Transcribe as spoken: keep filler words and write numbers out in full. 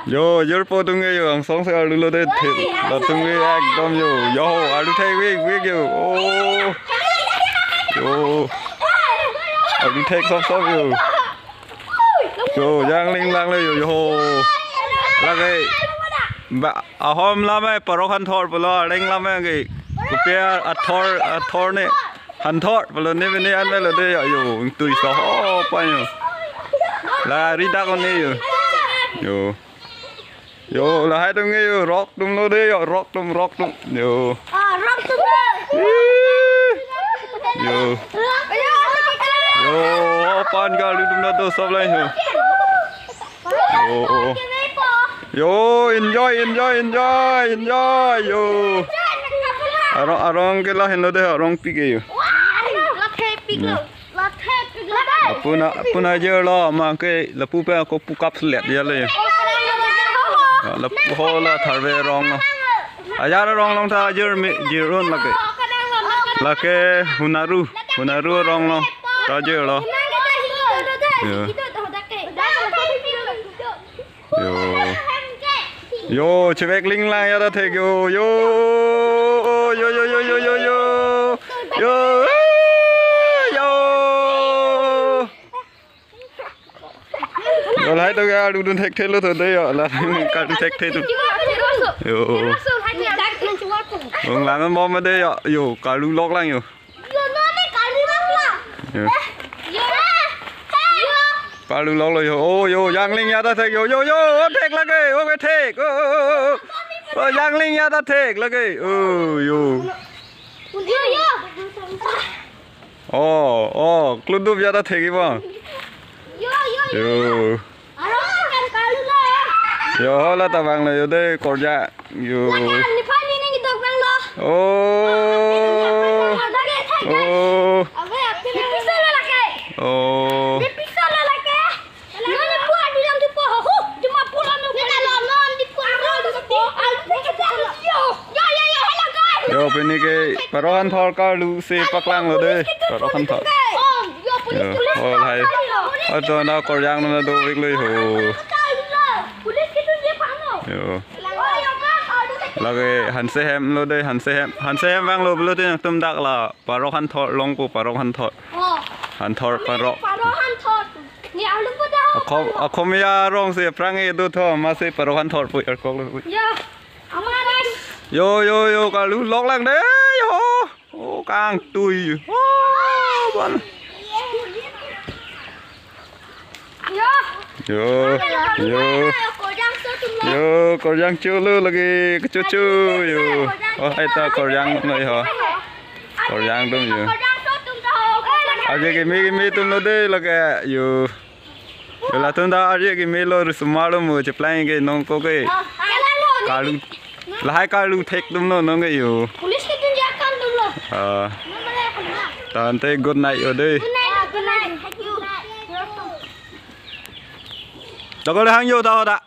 Yo, jirpo atum ke yo, angsong si arlu lo de, the-, latum ke ekdom yo. Yo, arlu thek vek vek yo. Oh. Yo. Arlu thek sop sop yo. Yo, jangling lang lo yo, yo. Lake, ba, ahom lam e, parok hanthor pulo, areng lam e ke. Kopi athor, athor ne. Hanthor pulo ne, ne an lo de yo, yo, tui so ho pa yo. La ri dak on ne yo. Yo. Yo, lahai atum ke yo, rok atum lo de yo, rok atum, rok atum. Yo. Ah, rok atum. Ih. Yo. Rok atum. Yo, pan ke arlu atum ta do sop lai yo. Yo. Yo, enjoy, enjoy, enjoy, enjoy, yo. Arong, arong ke lahenlo de, arong pi ke yo. Lapu na, lapu na ajirlo, ma ke lapu pen ako pu kap selet ya le. Ah, lapu ho la tharve arong lo. Ajar arong along ta ajir me, jirun lake. Lake Hunaru, Hunaru arong along ta ajirlo. Ya. Yo. Yo, chevek ling lang ya ta thek yo. Yo. Yo, yo, yo, yo, yo, yo. Yo. Yo. Yo, lahai atum ke arlu dun thekthe lo to de yo. La ka dun thekthe to. Yo. Ong lang mo ma de yo. Yo, karlu lok lang yo. Yo, no, ne karlu lok lang. Yo. Yo. Yo. Karlu lok lo yo. Oh, yo, jangling ya ta thek yo. Yo, yo, oh, thek lake. Oh, ke thek. Oh, oh, oh, oh. Oh, jangling ya ta thek lake. Oh, yo. Yo, yo. Oh, oh, kludup ya ta thek iba. Yo, yo, yo. Yo. Arong kan karlu lo. Yo, la ta vanglo yo de, korja. Yo. Lakan ni pani ni dok vanglo. Oh. Dok ke thai ke. Oh. Abe apni pisa lo lake. Oh. Ni pisa lo lake. No ni pu adu jam tu po ho. Juma pu la no. Ni ta lo no ni pu adu jam tu po. Alu pe ke ta lo. Yo, yo, yo, yo, hello guys. Yo, pini ke parok hanthor karlu si paklang lo de. Parok hanthor. Oh, yo, police, yo, police, oh, hai. Ato na korjang na do vek lo ho. Police ke tu dia pano. Yo. Lake hanse hem lo de, hanse hem. Hanse hem vanglo pulote nangtum dak la parok hanthor longpo, parok hanthor. Oh. Hanthor parok. Parok hanthor. Ni alu pada. Akhom, akhom ya arong si aphrang e do tho, ma si parok hanthor pu arkok lo. Ya. Amaras. Yo, yo, yo, karlu lok lang de, yo. Oh, kangtui. Oh, ban. Yo. Yo, yo. Yo, korjang cholo lake, kechocho, yo. Oh, hai ta korjang noi ho. Korjang atum yo. Arje kimi kimi atum lo de lake, yo. Yo, latum ta arje kimi lo, risomar lo mo, cheplang ke nong ko ke. Karlu. Lahai karlu thek atum lo nong ke yo. Police ke tun jakan atum lo. Ah. Tangte good night yo de. Good night, good night. Thank you. Dokol hang yo ta da.